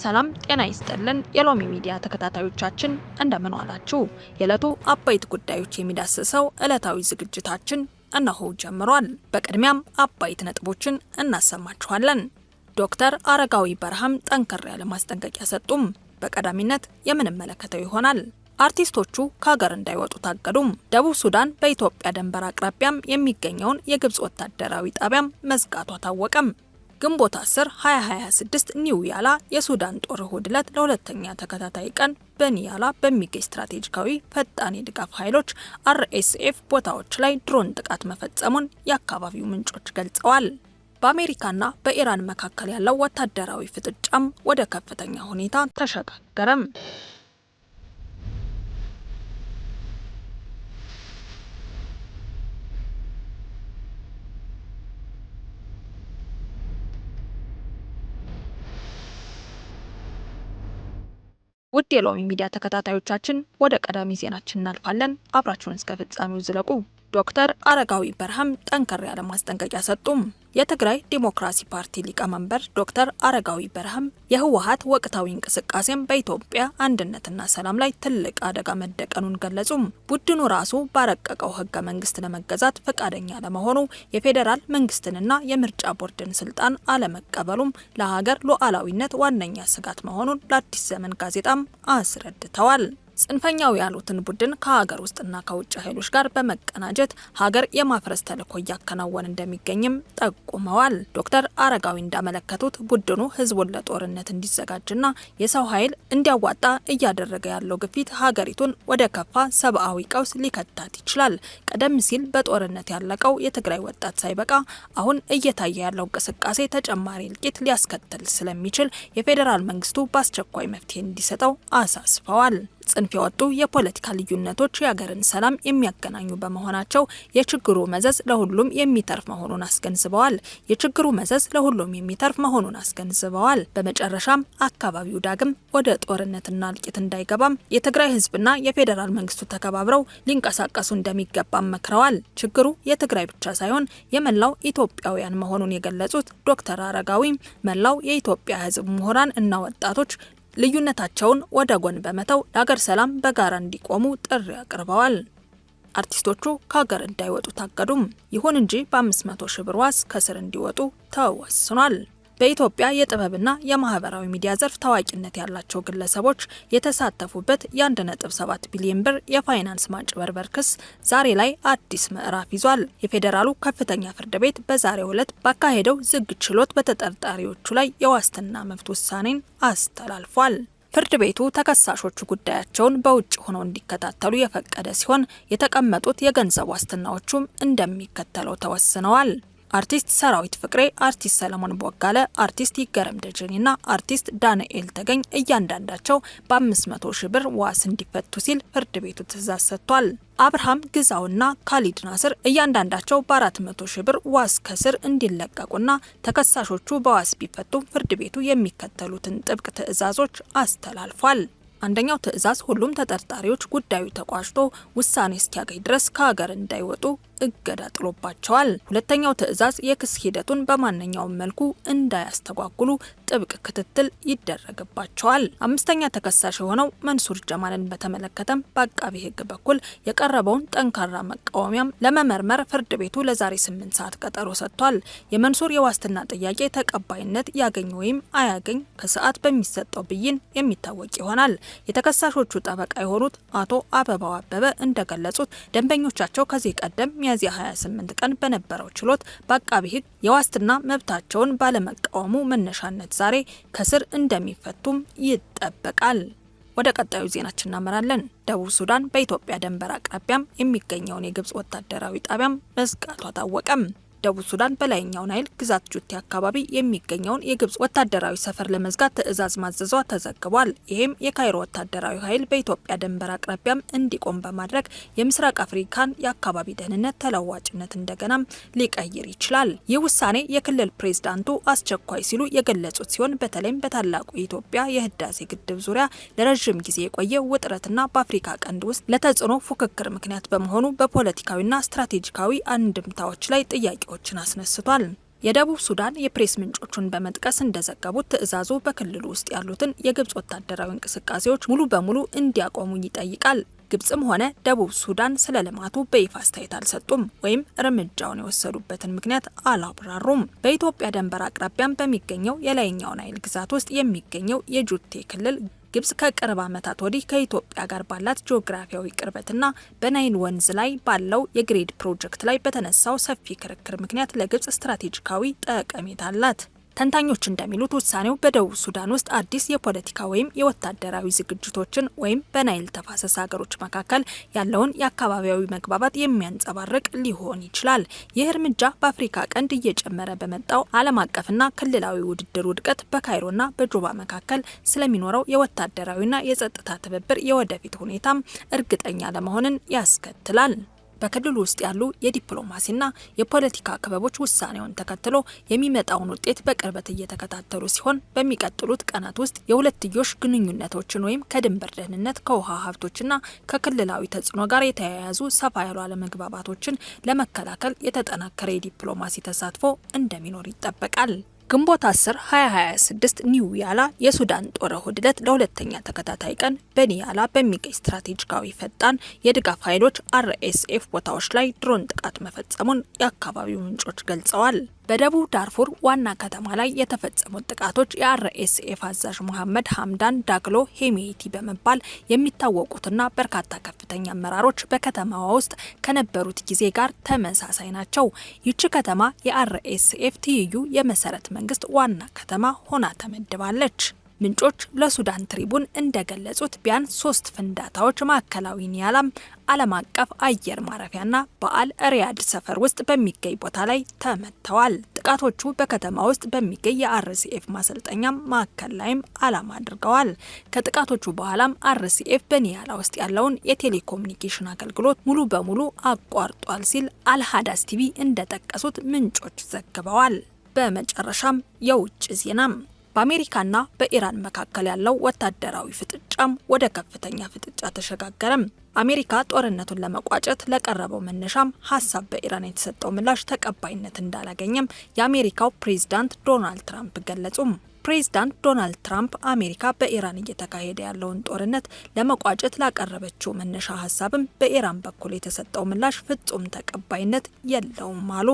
ሰላም ጤና ይስጥልን። የሎሚ ሚዲያ ተከታታዮቻችን እንደምን ዋላችሁ? የዕለቱ አበይት ጉዳዮች የሚዳስሰው ዕለታዊ ዝግጅታችን እነሆ ጀምሯል። በቅድሚያም አበይት ነጥቦችን እናሰማችኋለን። ዶክተር አረጋዊ በርሃም ጠንከር ያለ ማስጠንቀቂያ ሰጡም። በቀዳሚነት የምንመለከተው ይሆናል። አርቲስቶቹ ከሀገር እንዳይወጡ ታገዱም። ደቡብ ሱዳን በኢትዮጵያ ድንበር አቅራቢያም የሚገኘውን የግብጽ ወታደራዊ ጣቢያም መዝጋቷ ታወቀም። ግንቦት 10 2026 ኒውያላ የሱዳን ጦር እሁድ ዕለት ለሁለተኛ ተከታታይ ቀን በኒያላ በሚገኝ ስትራቴጂካዊ ፈጣን የድጋፍ ኃይሎች RSF ቦታዎች ላይ ድሮን ጥቃት መፈጸሙን የአካባቢው ምንጮች ገልጸዋል። በአሜሪካና በኢራን መካከል ያለው ወታደራዊ ፍጥጫም ወደ ከፍተኛ ሁኔታ ተሸጋገረም። ውድ የሎሚ ሚዲያ ተከታታዮቻችን ወደ ቀዳሚ ዜናችን እናልፋለን። አብራችሁን እስከ ፍጻሜው ዝለቁ። ዶክተር አረጋዊ በርሃም ጠንከር ያለ ማስጠንቀቂያ ሰጡም። የትግራይ ዲሞክራሲ ፓርቲ ሊቀመንበር ዶክተር አረጋዊ በርሃም የህወሓት ወቅታዊ እንቅስቃሴም በኢትዮጵያ አንድነትና ሰላም ላይ ትልቅ አደጋ መደቀኑን ገለጹም። ቡድኑ ራሱ ባረቀቀው ህገ መንግስት ለመገዛት ፈቃደኛ ለመሆኑ የፌዴራል መንግስትንና የምርጫ ቦርድን ስልጣን አለመቀበሉም ለሀገር ሉዓላዊነት ዋነኛ ስጋት መሆኑን ለአዲስ ዘመን ጋዜጣም አስረድተዋል። ጽንፈኛው ያሉትን ቡድን ከሀገር ውስጥና ከውጭ ኃይሎች ጋር በመቀናጀት ሀገር የማፍረስ ተልዕኮ እያከናወነ እንደሚገኝም ጠቁመዋል። ዶክተር አረጋዊ እንዳመለከቱት ቡድኑ ህዝቡን ለጦርነት እንዲዘጋጅና የሰው ኃይል እንዲያዋጣ እያደረገ ያለው ግፊት ሀገሪቱን ወደ ከፋ ሰብአዊ ቀውስ ሊከታት ይችላል። ቀደም ሲል በጦርነት ያለቀው የትግራይ ወጣት ሳይበቃ አሁን እየታየ ያለው እንቅስቃሴ ተጨማሪ እልቂት ሊያስከትል ስለሚችል የፌዴራል መንግስቱ በአስቸኳይ መፍትሄ እንዲሰጠው አሳስበዋል። ጽንፍ የወጡ የፖለቲካ ልዩነቶች የሀገርን ሰላም የሚያገናኙ በመሆናቸው የችግሩ መዘዝ ለሁሉም የሚተርፍ መሆኑን አስገንዝበዋል። የችግሩ መዘዝ ለሁሉም የሚተርፍ መሆኑን አስገንዝበዋል። በመጨረሻም አካባቢው ዳግም ወደ ጦርነትና እልቂት እንዳይገባም የትግራይ ህዝብና የፌዴራል መንግስቱ ተከባብረው ሊንቀሳቀሱ እንደሚገባም መክረዋል። ችግሩ የትግራይ ብቻ ሳይሆን የመላው ኢትዮጵያውያን መሆኑን የገለጹት ዶክተር አረጋዊ መላው የኢትዮጵያ ህዝብ፣ ምሁራን እና ወጣቶች ልዩነታቸውን ወደ ጎን በመተው ለሀገር ሰላም በጋራ እንዲቆሙ ጥሪ አቅርበዋል። አርቲስቶቹ ከሀገር እንዳይወጡ ታገዱም። ይሁን እንጂ በ500 ሺህ ብር ዋስ ከስር እንዲወጡ ተወስኗል። በኢትዮጵያ የጥበብና የማህበራዊ ሚዲያ ዘርፍ ታዋቂነት ያላቸው ግለሰቦች የተሳተፉበት የ1.7 ቢሊዮን ብር የፋይናንስ ማጭበርበር ክስ ዛሬ ላይ አዲስ ምዕራፍ ይዟል። የፌዴራሉ ከፍተኛ ፍርድ ቤት በዛሬው ዕለት ባካሄደው ዝግ ችሎት በተጠርጣሪዎቹ ላይ የዋስትና መብት ውሳኔን አስተላልፏል። ፍርድ ቤቱ ተከሳሾቹ ጉዳያቸውን በውጭ ሆነው እንዲከታተሉ የፈቀደ ሲሆን የተቀመጡት የገንዘብ ዋስትናዎቹም እንደሚከተለው ተወስነዋል። አርቲስት ሰራዊት ፍቅሬ፣ አርቲስት ሰለሞን ቦጋለ፣ አርቲስት ይገረም ደጀኔና አርቲስት ዳንኤል ተገኝ እያንዳንዳቸው በ500 ሺህ ብር ዋስ እንዲፈቱ ሲል ፍርድ ቤቱ ትዕዛዝ ሰጥቷል። አብርሃም ግዛውና ካሊድ ናስር እያንዳንዳቸው በ400 ሺህ ብር ዋስ ከስር እንዲለቀቁና ተከሳሾቹ በዋስ ቢፈቱ ፍርድ ቤቱ የሚከተሉትን ጥብቅ ትዕዛዞች አስተላልፏል። አንደኛው ትዕዛዝ ሁሉም ተጠርጣሪዎች ጉዳዩ ተቋጭቶ ውሳኔ እስኪያገኝ ድረስ ከሀገር እንዳይወጡ እገዳ ጥሎባቸዋል። ሁለተኛው ትዕዛዝ የክስ ሂደቱን በማንኛውም መልኩ እንዳያስተጓጉሉ ጥብቅ ክትትል ይደረግባቸዋል። አምስተኛ ተከሳሽ የሆነው መንሱር ጀማልን በተመለከተም በአቃቢ ሕግ በኩል የቀረበውን ጠንካራ መቃወሚያም ለመመርመር ፍርድ ቤቱ ለዛሬ 8 ሰዓት ቀጠሮ ሰጥቷል። የመንሱር የዋስትና ጥያቄ ተቀባይነት ያገኝ ወይም አያገኝ ከሰዓት በሚሰጠው ብይን የሚታወቅ ይሆናል። የተከሳሾቹ ጠበቃ የሆኑት አቶ አበባው አበበ እንደገለጹት ደንበኞቻቸው ከዚህ ቀደም ሚያዝያ 28 ቀን በነበረው ችሎት በአቃቢ ሕግ የዋስትና መብታቸውን ባለመቃወሙ መነሻነት ዛሬ ከስር እንደሚፈቱም ይጠበቃል። ወደ ቀጣዩ ዜናችን እናመራለን። ደቡብ ሱዳን በኢትዮጵያ ድንበር አቅራቢያም የሚገኘውን የግብጽ ወታደራዊ ጣቢያም መዝጋቷ ታወቀም። ደቡብ ሱዳን በላይኛው ናይል ግዛት ጁቲ አካባቢ የሚገኘውን የግብጽ ወታደራዊ ሰፈር ለመዝጋት ትዕዛዝ ማዘዟ ተዘግቧል። ይህም የካይሮ ወታደራዊ ኃይል በኢትዮጵያ ድንበር አቅራቢያም እንዲቆም በማድረግ የምስራቅ አፍሪካን የአካባቢ ደህንነት ተለዋጭነት እንደገናም ሊቀይር ይችላል። ይህ ውሳኔ የክልል ፕሬዝዳንቱ አስቸኳይ ሲሉ የገለጹት ሲሆን በተለይም በታላቁ የኢትዮጵያ የህዳሴ ግድብ ዙሪያ ለረዥም ጊዜ የቆየ ውጥረትና በአፍሪካ ቀንድ ውስጥ ለተጽዕኖ ፉክክር ምክንያት በመሆኑ በፖለቲካዊና ስትራቴጂካዊ አንድምታዎች ላይ ጥያቄ ችን አስነስቷል። የደቡብ ሱዳን የፕሬስ ምንጮቹን በመጥቀስ እንደዘገቡት ትዕዛዙ በክልሉ ውስጥ ያሉትን የግብጽ ወታደራዊ እንቅስቃሴዎች ሙሉ በሙሉ እንዲያቆሙ ይጠይቃል። ግብጽም ሆነ ደቡብ ሱዳን ስለ ልማቱ በይፋ አስተያየት አልሰጡም ወይም እርምጃውን የወሰዱበትን ምክንያት አላብራሩም። በኢትዮጵያ ድንበር አቅራቢያም በሚገኘው የላይኛው ናይል ግዛት ውስጥ የሚገኘው የጁቴ ክልል ግብጽ ከቅርብ ዓመታት ወዲህ ከኢትዮጵያ ጋር ባላት ጂኦግራፊያዊ ቅርበትና በናይል ወንዝ ላይ ባለው የ GERD ፕሮጀክት ላይ በተነሳው ሰፊ ክርክር ምክንያት ለግብጽ ስትራቴጂካዊ ጠቀሜታ አላት። ተንታኞች እንደሚሉት ውሳኔው በደቡብ ሱዳን ውስጥ አዲስ የፖለቲካ ወይም የወታደራዊ ዝግጅቶችን ወይም በናይል ተፋሰስ ሀገሮች መካከል ያለውን የአካባቢያዊ መግባባት የሚያንጸባርቅ ሊሆን ይችላል። ይህ እርምጃ በአፍሪካ ቀንድ እየጨመረ በመጣው ዓለም አቀፍና ክልላዊ ውድድር ውድቀት በካይሮና በጁባ መካከል ስለሚኖረው የወታደራዊና የጸጥታ ትብብር የወደፊት ሁኔታም እርግጠኛ ለመሆንን ያስከትላል። በክልሉ ውስጥ ያሉ የዲፕሎማሲና የፖለቲካ ክበቦች ውሳኔውን ተከትሎ የሚመጣውን ውጤት በቅርበት እየተከታተሉ ሲሆን በሚቀጥሉት ቀናት ውስጥ የሁለትዮሽ ግንኙነቶችን ወይም ከድንበር ደህንነት፣ ከውሃ ሀብቶችና ከክልላዊ ተጽዕኖ ጋር የተያያዙ ሰፋ ያሉ አለመግባባቶችን ለመከላከል የተጠናከረ የዲፕሎማሲ ተሳትፎ እንደሚኖር ይጠበቃል። ግንቦት 10 2026 ኒያላ የሱዳን ጦር እሁድ ዕለት ለሁለተኛ ተከታታይ ቀን በኒያላ በሚገኝ ስትራቴጂካዊ ፈጣን የድጋፍ ኃይሎች RSF ቦታዎች ላይ ድሮን ጥቃት መፈጸሙን የአካባቢው ምንጮች ገልጸዋል። በደቡብ ዳርፉር ዋና ከተማ ላይ የተፈጸሙት ጥቃቶች የ RSF አዛዥ መሐመድ ሀምዳን ዳግሎ ሄሜቲ በመባል የሚታወቁትና በርካታ ከፍተኛ አመራሮች በከተማዋ ውስጥ ከነበሩት ጊዜ ጋር ተመሳሳይ ናቸው። ይቺ ከተማ የ RSF ትይዩ የመሰረት መንግስት ዋና ከተማ ሆና ተመድባለች። ምንጮች ለሱዳን ትሪቡን እንደገለጹት ቢያንስ 3 ፍንዳታዎች ማዕከላዊ ኒያላም ዓለም አቀፍ አየር ማረፊያና በአል ሪያድ ሰፈር ውስጥ በሚገኝ ቦታ ላይ ተመተዋል። ጥቃቶቹ በከተማ ውስጥ በሚገኝ የ RSF ማሰልጠኛ ማዕከል ላይም ዓላማ አድርገዋል። ከጥቃቶቹ በኋላም RSF በኒያላ ውስጥ ያለውን የቴሌኮሙኒኬሽን አገልግሎት ሙሉ በሙሉ አቋርጧል ሲል አልሃዳስ ቲቪ እንደጠቀሱት ምንጮች ዘግበዋል። በመጨረሻም የውጭ ዜናም በአሜሪካና በኢራን መካከል ያለው ወታደራዊ ፍጥጫም ወደ ከፍተኛ ፍጥጫ ተሸጋገረም። አሜሪካ ጦርነቱን ለመቋጨት ለቀረበው መነሻም ሀሳብ በኢራን የተሰጠው ምላሽ ተቀባይነት እንዳላገኘም የአሜሪካው ፕሬዝዳንት ዶናልድ ትራምፕ ገለጹም። ፕሬዝዳንት ዶናልድ ትራምፕ አሜሪካ በኢራን እየተካሄደ ያለውን ጦርነት ለመቋጨት ላቀረበችው መነሻ ሀሳብም በኢራን በኩል የተሰጠው ምላሽ ፍጹም ተቀባይነት የለውም አሉ።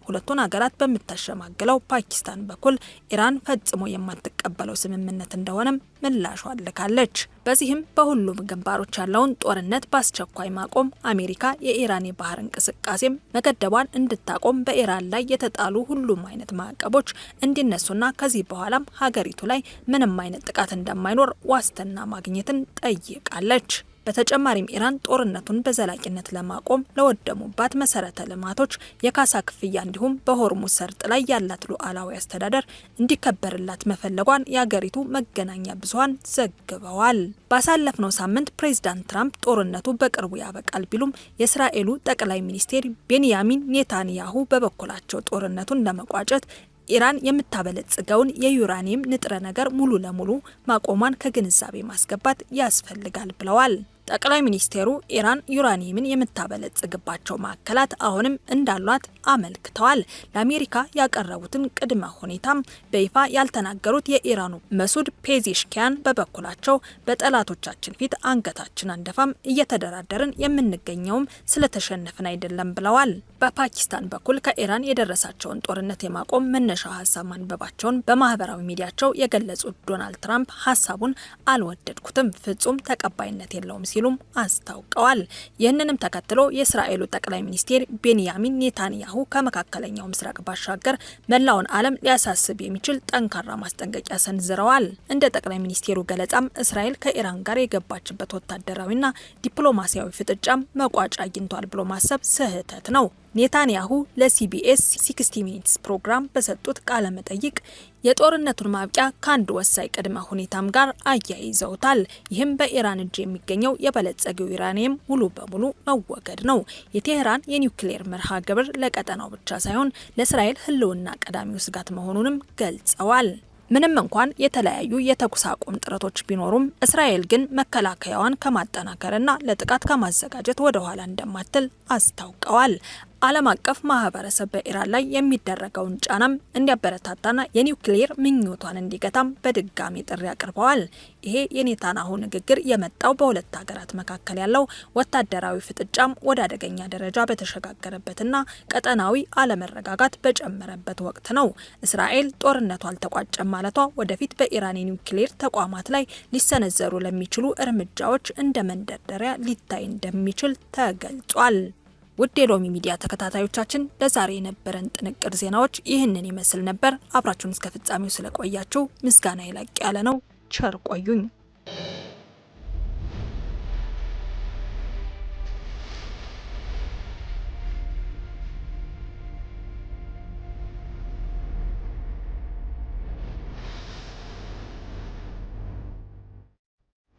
ሁለቱን ሀገራት በምታሸማግለው ፓኪስታን በኩል ኢራን ፈጽሞ የማትቀበለው ስምምነት እንደሆነም ምላሿን ልካለች። በዚህም በሁሉም ግንባሮች ያለውን ጦርነት በአስቸኳይ ማቆም፣ አሜሪካ የኢራን የባህር እንቅስቃሴም መገደቧን እንድታቆም፣ በኢራን ላይ የተጣሉ ሁሉም አይነት ማዕቀቦች እንዲነሱና ከዚህ በኋላም ሀገሪቱ ላይ ምንም አይነት ጥቃት እንደማይኖር ዋስትና ማግኘትን ጠይቃለች። በተጨማሪም ኢራን ጦርነቱን በዘላቂነት ለማቆም ለወደሙባት መሰረተ ልማቶች የካሳ ክፍያ እንዲሁም በሆርሙዝ ሰርጥ ላይ ያላት ሉዓላዊ አስተዳደር እንዲከበርላት መፈለጓን የአገሪቱ መገናኛ ብዙኃን ዘግበዋል። ባሳለፍነው ሳምንት ፕሬዝዳንት ትራምፕ ጦርነቱ በቅርቡ ያበቃል ቢሉም የእስራኤሉ ጠቅላይ ሚኒስቴር ቤንያሚን ኔታንያሁ በበኩላቸው ጦርነቱን ለመቋጨት ኢራን የምታበለጽገውን የዩራኒየም ንጥረ ነገር ሙሉ ለሙሉ ማቆሟን ከግንዛቤ ማስገባት ያስፈልጋል ብለዋል። ጠቅላይ ሚኒስቴሩ ኢራን ዩራኒየምን የምታበለጽግባቸው ማዕከላት አሁንም እንዳሏት አመልክተዋል። ለአሜሪካ ያቀረቡትን ቅድመ ሁኔታም በይፋ ያልተናገሩት የኢራኑ መሱድ ፔዜሽኪያን በበኩላቸው በጠላቶቻችን ፊት አንገታችን አንደፋም፣ እየተደራደርን የምንገኘውም ስለተሸነፍን አይደለም ብለዋል። በፓኪስታን በኩል ከኢራን የደረሳቸውን ጦርነት የማቆም መነሻ ሀሳብ ማንበባቸውን በማህበራዊ ሚዲያቸው የገለጹት ዶናልድ ትራምፕ ሀሳቡን አልወደድኩትም፣ ፍጹም ተቀባይነት የለውም ሲሉም አስታውቀዋል። ይህንንም ተከትሎ የእስራኤሉ ጠቅላይ ሚኒስቴር ቤንያሚን ኔታንያሁ ከመካከለኛው ምስራቅ ባሻገር መላውን ዓለም ሊያሳስብ የሚችል ጠንካራ ማስጠንቀቂያ ሰንዝረዋል። እንደ ጠቅላይ ሚኒስቴሩ ገለጻም እስራኤል ከኢራን ጋር የገባችበት ወታደራዊና ዲፕሎማሲያዊ ፍጥጫም መቋጫ አግኝቷል ብሎ ማሰብ ስህተት ነው። ኔታንያሁ ለሲቢኤስ 60 Minutes ፕሮግራም በሰጡት ቃለ መጠይቅ የጦርነቱን ማብቂያ ከአንድ ወሳኝ ቅድመ ሁኔታም ጋር አያይዘውታል። ይህም በኢራን እጅ የሚገኘው የበለጸገው ዩራኒየም ሙሉ በሙሉ መወገድ ነው። የቴህራን የኒውክሌር መርሃ ግብር ለቀጠናው ብቻ ሳይሆን ለእስራኤል ሕልውና ቀዳሚው ስጋት መሆኑንም ገልጸዋል። ምንም እንኳን የተለያዩ የተኩስ አቁም ጥረቶች ቢኖሩም እስራኤል ግን መከላከያዋን ከማጠናከርና ለጥቃት ከማዘጋጀት ወደ ኋላ እንደማትል አስታውቀዋል። ዓለም አቀፍ ማህበረሰብ በኢራን ላይ የሚደረገውን ጫናም እንዲያበረታታና የኒውክሌር ምኞቷን እንዲገታም በድጋሚ ጥሪ አቅርበዋል። ይሄ የኔታንያሁ ንግግር የመጣው በሁለት ሀገራት መካከል ያለው ወታደራዊ ፍጥጫም ወደ አደገኛ ደረጃ በተሸጋገረበትና ቀጠናዊ አለመረጋጋት በጨመረበት ወቅት ነው። እስራኤል ጦርነቱ አልተቋጨም ማለቷ ወደፊት በኢራን የኒውክሌር ተቋማት ላይ ሊሰነዘሩ ለሚችሉ እርምጃዎች እንደ መንደርደሪያ ሊታይ እንደሚችል ተገልጿል። ውድ የሎሚ ሚዲያ ተከታታዮቻችን፣ ለዛሬ የነበረን ጥንቅር ዜናዎች ይህንን ይመስል ነበር። አብራችሁን እስከ ፍጻሜው ስለቆያችሁ ምስጋና ይላቅ ያለ ነው። ቸር ቆዩኝ።